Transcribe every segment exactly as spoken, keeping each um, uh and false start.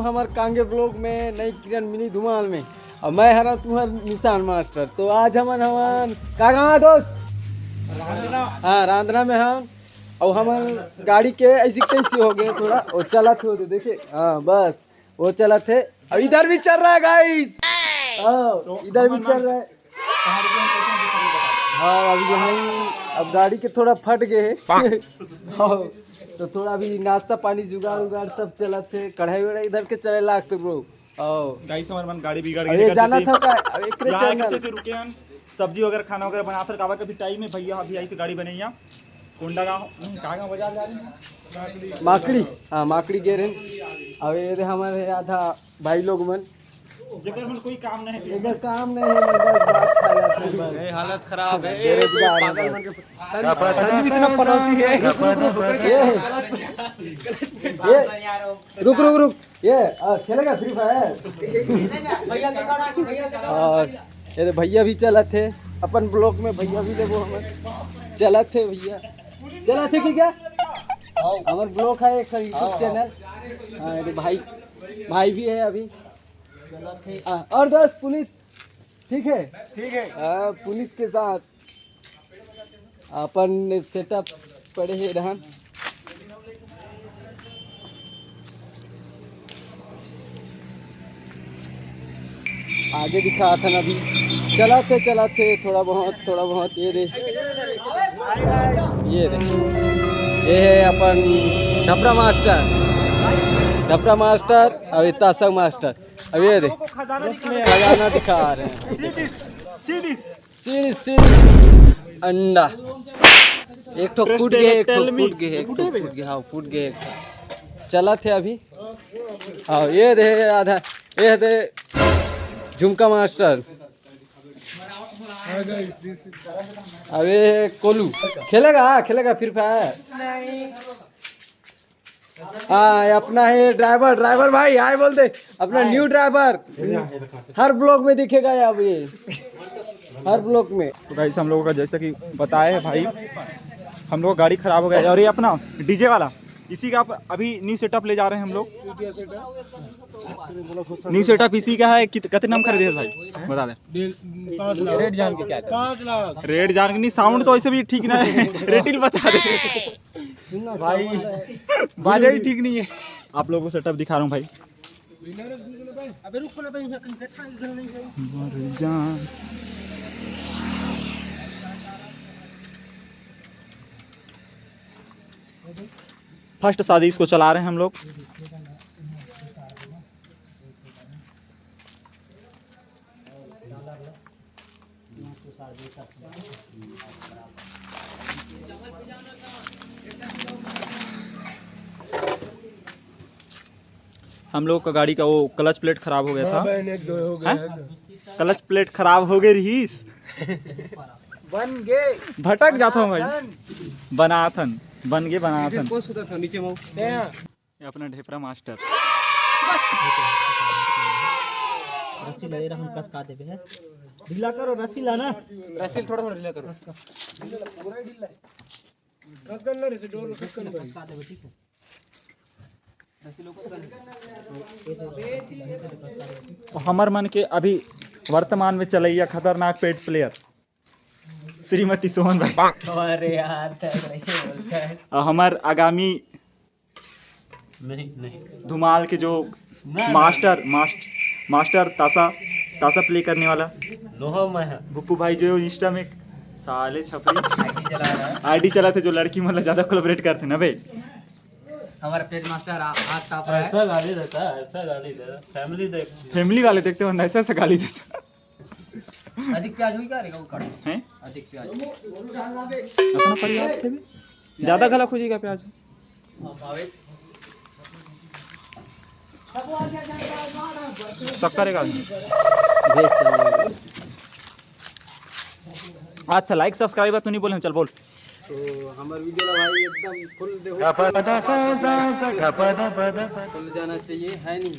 हमर कांगे ब्लॉग में नई किरण मिनी धुमाल में, और मैं हरा तुहर निशान मास्टर। तो आज हमन हमन का गाँव है दोस्त? हाँ, रांधना में हम। और हमर गाड़ी के ऐसी कैसी हो गए, थोड़ा वो चलत हो तो देखे। हाँ, बस वो चलत है। अब इधर भी चल रहा है गाइस। हाँ, तो इधर भी हमन चल रहा है। हाँ, अब यहाँ अब गाड़ी के थोड़ा फट गए है। हाँ, तो थोड़ा अभी नाश्ता पानी जुगाड़ उगाड़ सब चलत है। कढ़ाई वढ़ाई इधर के चले लागते ब्रो। ओ। गाइस, हमर मन गाड़ी बिगड़ अरे, गई, जाना था का? अब एकरे यहाँ आके चलना। से रुके हन, सब्जी वगैरह, खाना वगैरह बनात हन। काबर कभी टाइम है भैया, अभी ऐसे गाड़ी बनैया। कोंडागांव, नहीं, कहाँ गाँव बाजार जा रहे हैं? माकड़ी, हाँ, माकड़ी गे रहे। अब ये दे हमारे आधा भाई लोग मन। जेकर मन कोई काम नहीं है। एकर काम नहीं है, बस भात खा जाते हैं, बस। ये हालत खराब है, ये बेरोजगार है, पागल बस। मन के संजू इतना पनौती है। ये, ये, रुक, रुक, रुक। ये, आ, खेलेगा फ्री फायर? और ये दे भैया भी चलत है अपन ब्लॉग में, भैया भी लेबो हमन। चलत है भैया, चलत है कि क्या? हमर ब्लॉग है एक यूट्यूब चैनल। हाँ, ये दे भाई, भाई भी है अभी। हाँ, और दोस्त पुनीत, ठीक है? ठीक है। हाँ, पुनीत के साथ अपन सेटअप पड़े हे रहन। आगे दिखात हन अभी। चलत हे, चलत हे, थोड़ा बहुत, थोड़ा बहुत। ये दे, ये दे, ये है अपन ढपरा मास्टर, ढपरा मास्टर और ये तासक मास्टर। अब ये दे, खजाना दिखा रहे हैं। सीरीज, सीरीज अंडा। एक ठो फूट गए, एक ठो फूट गए, एक ठो फूट गए, हाँ, फूट गए एक ठो। चलत हे अभी। हाँ, ये दे आधा, ये दे झुमका मास्टर। अबे कोलू खेलेगा, खेलेगा फ्री फायर। हाँ, ये अपना है ड्राइवर, ड्राइवर भाई हाय बोल दे। अपना न्यू ड्राइवर हर ब्लॉग में दिखेगा ये, अब ये हर ब्लॉग में। तो गाइस, हम लोगों का जैसा कि बताए हैं भाई, हम लोग का गाड़ी खराब हो गया है और ये अपना डीजे वाला, इसी का आप अभी न्यू सेटअप ले जा रहे हैं हम लोग। न्यू सेटअप इसी का है। कित-, कितने में खरीदे थे भाई, बता दे। पाँच लाख। रेड जान के क्या था? पाँच लाख। रेड जान के नहीं, साउंड तो वैसे भी ठीक ना है। रेटिंग बता दे। भाई, बाजा ही ठीक नहीं है। आप लोगों को सेटअप दिखा रहा हूँ भाई। अबे रुक ना भाई, यहाँ कहीं से ठाक घर नहीं है। मर जा। फर्स्ट शादी इसको चला रहे हैं हम लोग। हम लोग का गाड़ी का वो क्लच प्लेट खराब हो गया था। हाँ, बहन, एक दो हो गया हैं? है। क्लच प्लेट खराब हो गई रहीस। बन गे। भटक जाता हूँ भाई। बनाथन। बनाथन। बन गे बनाथन। कौन सुता था नीचे में? ये अपना ढेपरा मास्टर। रस्सी ले रहा हूँ, कस का देबे है। ढीला करो रस्सी ला ना। रस्सी थोड़ा थोड़ा ढीला करो। कस कर ना रे, से डोर कस कर ना। कस का देबे, ठीक है। रस्सी लो, कस कर। तो हमर मन के अभी वर्तमान में चलैया खतरनाक पेट प्लेयर श्रीमती सोहन भाई। अरे यार, कैसे बोलता है? और हमार आगामी नहीं, नहीं। धुमाल के जो ना, ना। मास्टर, मास्ट-, मास्टर तासा, तासा प्ले करने वाला लोहा में है। भुप्पू भाई जो इंस्टा में साले छपरी आईडी चला रहा है। आईडी चलाते जो लड़की मन ला ज्यादा कोलैबोरेट करते ना बे। हमारा पेज मास्टर आ-, आज टॉप रहा है। ऐसा गाली देता है, ऐसा गाली देता है। फैमिली देख। फैमिली वाले देखते हो ना, ऐसा ऐसा गाली देता। अधिक प्याज हुई क्या रे, वो काट। हैं? अधिक प्याज। अपना परिवार थे भी। ज्यादा गला खोजेगा प्याज। शक्कर एक आदमी। भेज चावल। अच्छा, लाइक सब्सक्राइब तू नहीं बोले, चल बोल। तो हमारे वीडियो ला भाई एकदम फुल देखो, फुल जाना चाहिए, है नहीं?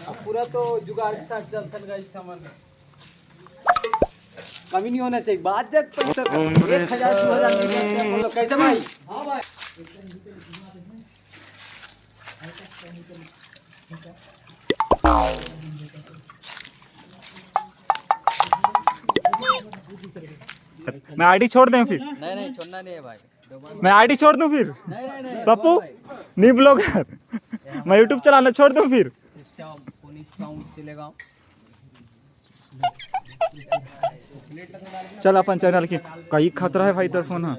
अब पूरा तो जुगाड़ के साथ चलता है गाइस, सामान कमी नहीं होना चाहिए। बात जब पैसा एक हजार, दो हजार नहीं करते हैं हम लोग। कैसे भाई? हाँ भाई। मैं आईडी छोड़ दें फिर? नहीं, नहीं, छोड़ना नहीं है भाई। मैं आईडी छोड़ दूं फिर? नहीं, नहीं, नहीं, पप्पू, भाई। नी ब्लॉगर। मैं यूट्यूब चलाना छोड़ दूं फिर? सिस्टम पुलिस साउंड से लेगा। चल, अपन चैनल की कई खतरा है भाई, तेरा फोन है।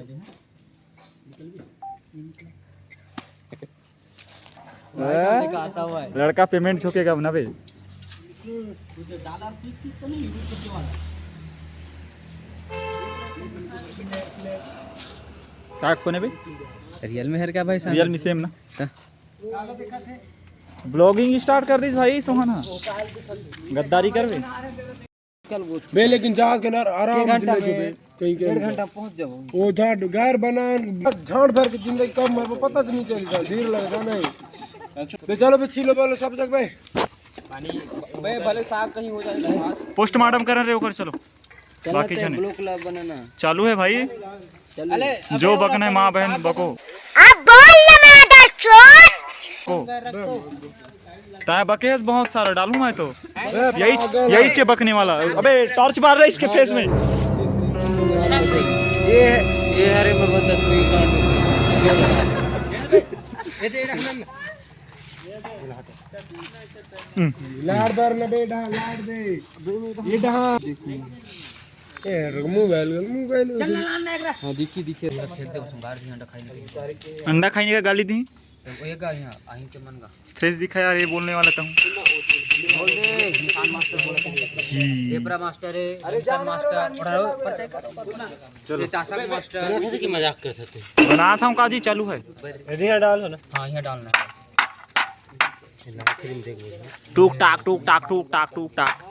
भाई, ए? आता हुआ है। लड़का पेमेंट झोंकेगा अब ना बे। का कोने बे? रियल में है क्या भाई, रियल में सेम ना। त ब्लॉगिंग स्टार्ट कर दीस भाई सोहन, हाँ। गद्दारी करबे। बे लेकिन जा के ना आराम से घंटा ले में बे, कहीं के डेढ़ घंटा पहुंच जाओ। वो झाड़ गैर बना, झाड़ भर के जिंदगी कब मरबो पता तो नहीं चलता, धीरे लगता नहीं। तो चलो बे, छीलो बोलो सब जग बे। पानी बे, भले साग कहीं हो जाए। पोस्टमार्टम करन रे ओकर, चलो। चला बाकी ते जने। ब्लॉग ला बनाना। चालू है भाई। चलो। अरे, जो अबे बकने माँ बहन बको। अब बोल ना, मैं आधा चोर। को। ताए बकेस बहुत सारा डालूं मैं तो। यही, यही चे बकने वाला। अबे टॉर्च मार रहा है इसके फेस में। ये, ये हरे बाबा तक कोई कांड। ये दे रखना। लाड़ बर न बेटा, लाड़ दे। ये डहा। ए, मोबाइल, मोबाइल। हाँ, दिखी, दिखी। फेंक दे, उसमें गाड़ दी, अंडा खाई नहीं। अंडा खाई नहीं का गाली दी। तो ये का यहाँ, आही के मन का। फेस दिखा यार, ये बोलने वाला था हूँ। बोल दे, निशान मास्टर बोला था। जी। जेब्रा मास्टर है, अरे निशान मास्टर, और परिचय करो। चलो। ये ताशक मास्टर। बना था कि मजाक कर सकते हैं। बना था हूँ, काजी चालू है। अरे यहाँ डालो ना। हाँ, यहाँ डालना है। टूक टाक, टूक टाक, टूक टाक, टूक टाक।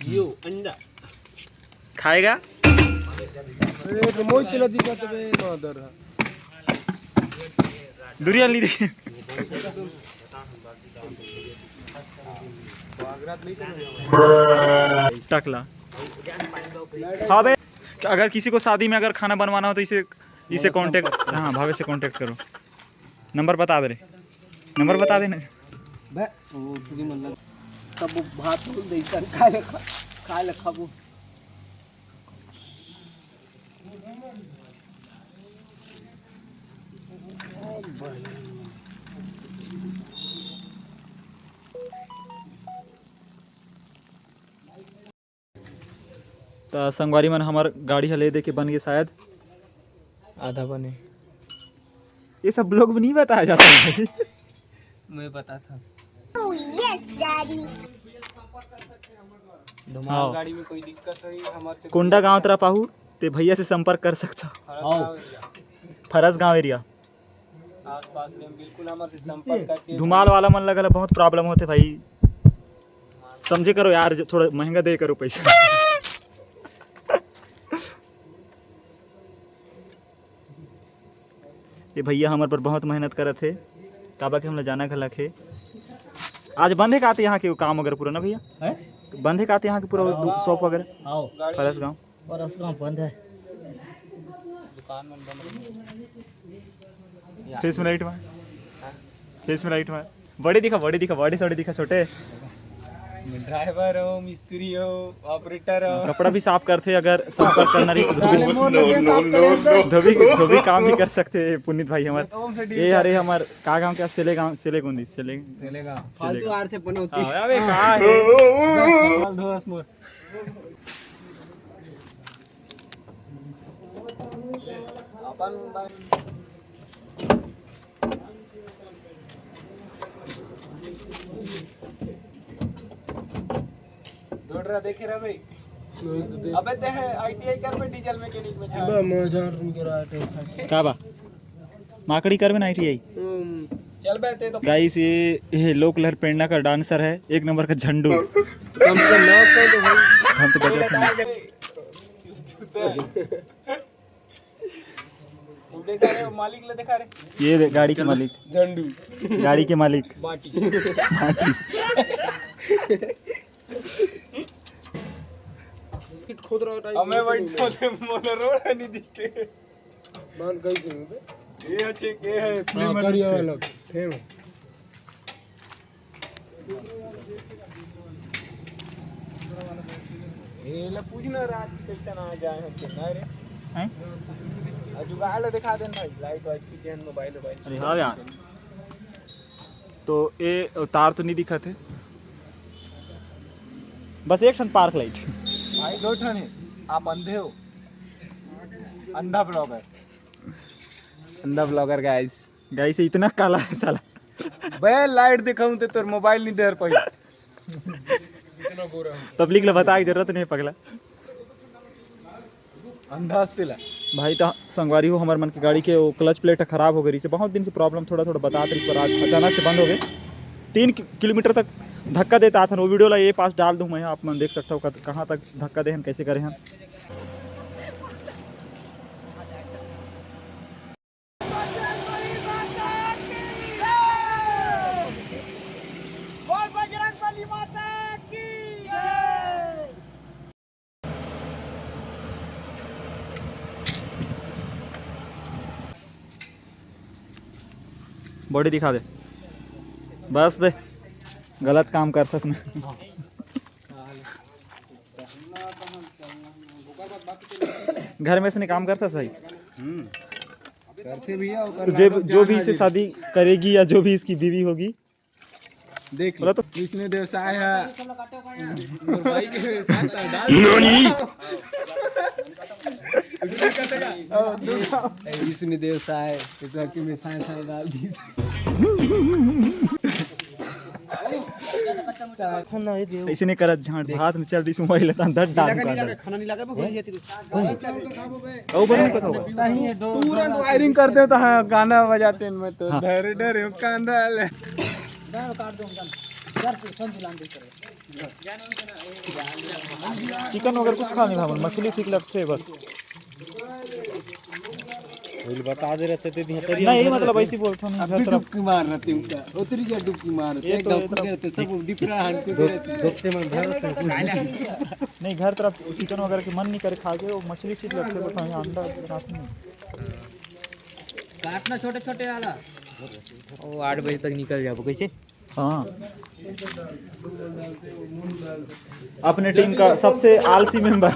यो अंडा खाएगा। अरे तो मोई चला दी बात बे, मादर। दुरिया ली दी। टकला। हाँ बे, अगर किसी को शादी में अगर खाना बनवाना हो तो इसे, इसे कांटेक्ट, हाँ, भावे से कांटेक्ट करो। नंबर बता दे रे, नंबर बता दे ना। बे, वो तुझे मतलब, तब वो भात बोल दे, इधर खा ले, खा, खा ले, खाबो। त संगवारी मन, हमर गाड़ी ह ले दे के बन गे शायद। आधा बने। ये सब ब्लॉग में नहीं बताया जाता है भाई। मैं पता था। Oh, yes, Daddy। धुमाल हाँ। गाड़ी में कोई दिक्कत होई, हमारे से कोंडा गांव तरफ आहू, ते भैया से संपर्क कर सकता। फरस गांव एरिया। फरस गांव एरिया। आसपास में बिल्कुल हमर से संपर्क करके धुमाल वाला मन लगल बहुत प्रॉब्लम होथे भाई, समझे करो यार, जो थोड़ा महंगा दे करो पैसा। ये भैया हमर पर बहुत मेहनत करत हे, काबर के हमला जाना घलक हे। आज बंद हे का आते यहाँ के काम वगैरह पूरा ना भैया? हैं? बंद हे का आते यहाँ के पूरा दु-, शॉप वगैरह? आओ। फरस गांव। फरस गांव बंद है। दुकान मन बंद है। फेस में लाइट मार, फेस में लाइट मार। बॉडी दिखा, बॉडी दिखा, बॉडी सॉडी दिखा छोटे। ड्राइवर हो, मिस्त्री हो, ऑपरेटर हो। कपड़ा भी साफ करथे, अगर संपर्क करना रही तो धोबी, धोबी, धोबी काम भी कर सकथे पुनीत भाई हमर। ये हरे हमर का गांव के? सेले गांव, सेले गोंदी, सेले, सेले गांव। फालतू आर से बनौती। हाँ, अबे का है? धो, धो, मोर। अपन दौड़ रहा देखे रहा भाई। अबे ते है आईटीआई कर में डीजल मैकेनिक में छाड़। बा, मैं झाड़ सुन के रहा था। का बा? माकड़ी करबे ना आईटीआई। हम्म। चल बे ते तो। गाइस, ये, ये लोक लहर प्रेरणा का डांसर है, एक नंबर का झंडू। कम से कम नाच तो भाई। हम तो बजा। वो देखा रे, वो मालिक ले देखा रे। ये दे, गाड़ी के मालिक। झंडू। गाड़ी के मालिक। बाटी। बाटी। किट खोद रहा टाइप हमें वही तो मोला रोड नहीं दिखे। मान गई से बे। ये अच्छे के है, हाँ, करिया वाला। फेम। ये ला पूछना रात की कैसे ना आ जाए हैं, कितना रे? हैं? और जुगाड़ ला दिखा देना भाई, लाइट वाइट की चेन, मोबाइल वोबाइल। अरे हाँ यार। तो ये तार तो नहीं दिखत हे, बस एक ठन पार्क लाइट। भाई दो ठन हे, आप अंधे हो। अंधा ब्लॉगर। अंधा ब्लॉगर गाइस। गाइस इतना काला है साला। बे लाइट दिखाऊं तो तोर मोबाइल नहीं दे पाई। पब्लिक ला बताए के जरूरत नहीं है पगला। अंदाज तेला। भाई तो संगवारी हो, हमर मन के गाड़ी के वो क्लच प्लेट खराब हो गई रहिस हे, बहुत दिन से प्रॉब्लम थोड़ा थोड़ा बतात रहिस हे, पर आज अचानक से बंद हो गए। तीन कि-, किलोमीटर तक धक्का देत आथन, वो वीडियो ला ये पास डाल दूं मैं, आप मन देख सकते हो कत-, कहाँ तक धक्का दे हन, कैसे करे हन। बोल बजरंग बली माता की जय। बॉडी दिखा दे बस बे, गलत काम करथस ना। घर में से काम करथस भाई। करथे भैया, ओकर जो, जो भी इसे शादी करेगी या जो भी इसकी बीवी होगी, देख बोला तो। विष्णु देव साय है। मोर भाई के साय साय डाल। नोनी। विष्णु देव साय, इस बार के में साय साय डाल दी। ऐसे नहीं करत झांट भात में चल रही मोबाइल ता धट डाल। खाना नहीं लगा, वो ये तेरे। ओ बनो कथो। तुरंत वायरिंग कर देता है, गाना बजाते हैं। मैं तो हाँ। डर डर कांदा ले। चिकन वगैरह कुछ खा नहीं भावन, मछली ठीक लगथे बस। बता दे रहते थे, नहीं, मतलब ऐसे बोलता नहीं, घर तरफ डुबकी मार रहते उनका, उतरी जा डुबकी मार रहते, ये तो एकदम खुद रहते, सब डिफरा हन खुद रहते। दोस्ते में घर रहते। नहीं, घर तरफ चिकन वगैरह के मन नहीं करे खा के, वो मछली ठीक लगथे, बस अंडा खाते नहीं। काटना छोटे छोटे वाला। वो आठ बजे तक निकल जाबो कैसे? हाँ। अपने टीम का सबसे आलसी मेंबर।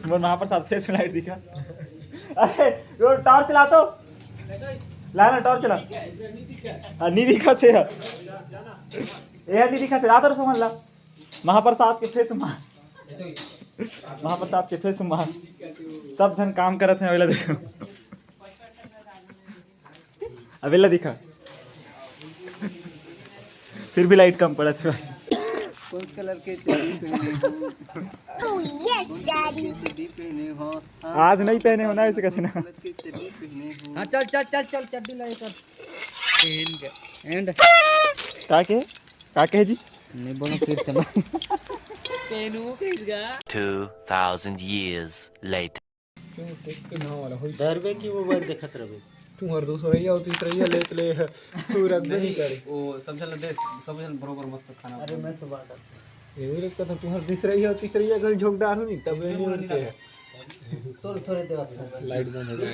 मोर महाप्रसाद फेस में लाइट दिखा। अरे वो टॉर्च ला तो। ला ना टॉर्च ला। हाँ, नहीं दिखा थे यार। ये नहीं दिखा थे, ला तो समझ ला। महाप्रसाद के फेस मार। महाप्रसाद के फेस मार। सब झन काम करत हैं, अबेला देखो। अबेला दिखा। फिर भी लाइट कम पड़त है। कौन कलर के चड्डी पहने हो? Oh, yes, daddy। चड्डी पहने हो? आज नहीं पहने हो ना, ऐसे कहते ना। कलर के चड्डी पहने हो? हाँ, चल, चल, चल, चल, चड्डी ला, ये कर। पहन के। एंड। का के? का कहे जी? नहीं बोलो फिर से ना। पहनू फिर गा। Two thousand years later। क्यों टेक के नाव वाला होई? धरबे की मोबाइल देखत रहबे। तू हर दूसरा या होती रही है, लेत ले है। तू रख भी नहीं करे। वो सब चल दे, सब चल बरोबर मस्त खाना। अरे मैं तो बात ये भी रखता था, तू हर दूसरा या होती रही है, अगर झोंकदार हो नहीं, तब ये नहीं उठते है। थोड़े थोड़े देवा। लाइट बंद हो गया।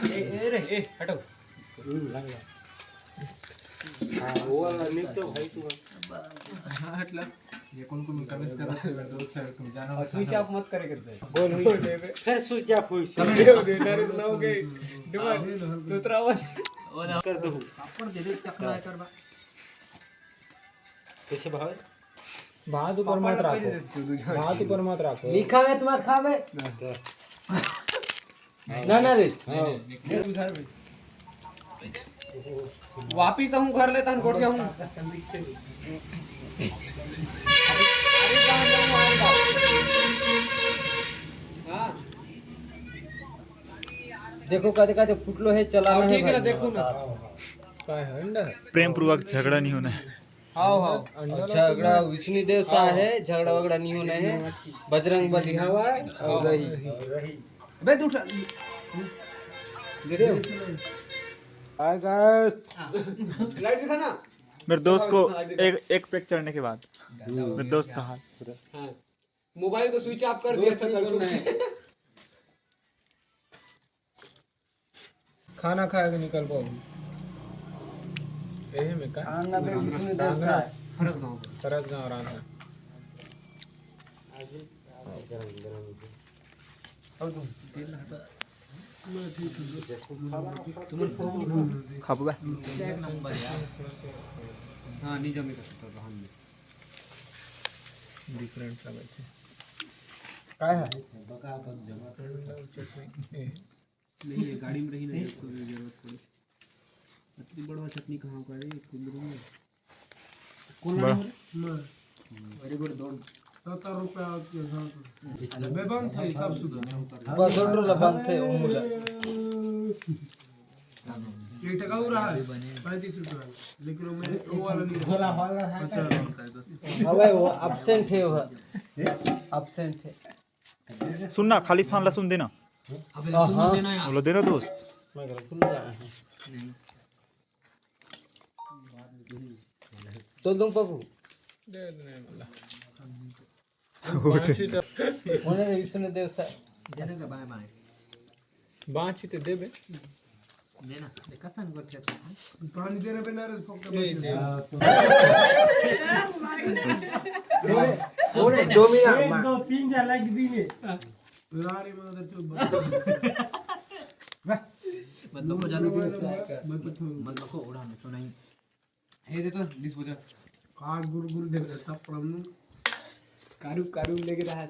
ए, ए रे, ए, हटो। हाँ, वो वाला निप तो भाई तू। हाँ, हट ला। ये कौन कौन कमेंट्स कर रहा है, मेरे दोस्त है, तुम जानो और मत, स्विच ऑफ मत करे करते। बोल हुई। फिर स्विच ऑफ हुई। समझे हो गए, नरेश ना हो गए। दुबारा तोतरा आवाज। वो ना कर दो। पापड़ दे दे, चकना है कर बा। कैसे भाई? भात ऊपर मत राखो। भात ऊपर मत राखो। लिखा है तुम्हारा खावे। ना, ना रे। वापिस आहूँ घर ले, तहन गोठियाहूँ। हाँ। देखो, कदे कदे फुटलो है, चलाना है ठीक है ना, भाई। देखो ना। का है अंडा? प्रेम पूर्वक झगड़ा नहीं होना है। हाव, हाव। अच्छा, झगड़ा विष्णु देव सा है, झगड़ा वगड़ा नहीं होना है। बजरंग बली हवा और रही। अबे तू उठा। दे दे। Hi guys. लाइट दिखा ना। मेरे दोस्त को एक, एक पेग चढ़ने के बाद मेरे दोस्त का हाल। हाँ। मोबाइल को स्विच ऑफ कर दिया था कल सुबह। खाना खा के निकल पाओगे। यही में का? आंगन में विष्णु देव साय। फरस गांव। फरस गांव राम है। खाबो बा? एक नंबर यार। हाँ, नहीं जमे कर सकता तो हम नहीं। डिफरेंट लगे थे। काय है? चटनी। नहीं, ये गाड़ी में रही ना, इसको भी जरूरत पड़ी। अतनी बड़वा चटनी कहाँ का है? कुंदरू में। बड़ा। वेरी गुड, दो। सत्तर रुपया के साथ। बे बंद थे, सब सुधा। बस दो रुपया बंद थे, वो मुला। एक टका हो रहा है, पैंतीस रुपया वाला। लेकिन वो मेरे, वो वाला नहीं है। गोला वाला है। पचास रुपया का है, बस। अबे वो एब्सेंट है, वो एब्सेंट है। सुन ना, खालिस्तान लहसुन देना। अबे हाँ, लहसुन हाँ। देना यार। बोलो, देना दोस्त। मैं घर खुल रहा है। नहीं। तो दूं पप्पू? दे दे, नहीं मिला। उठे। उन्हें इसने दे सा-, देने का बाय बाय। बाँची तो देबे। लेना, देखा सन गोट के। पानी देने पे ना रे, फोक के ए, बस। दे। ओरे, ओरे, डोमिना, एक, मा- दो, तीन जा लाइक दी ने। लारे मादर चोद। मत बको जादू। मत बको। मत बको, उड़ा में सुनाई। हे दे तो, बीस बजा। का गुर गुर दे दे, तब प्रॉब्लम। कारू, कारू लेके रहा।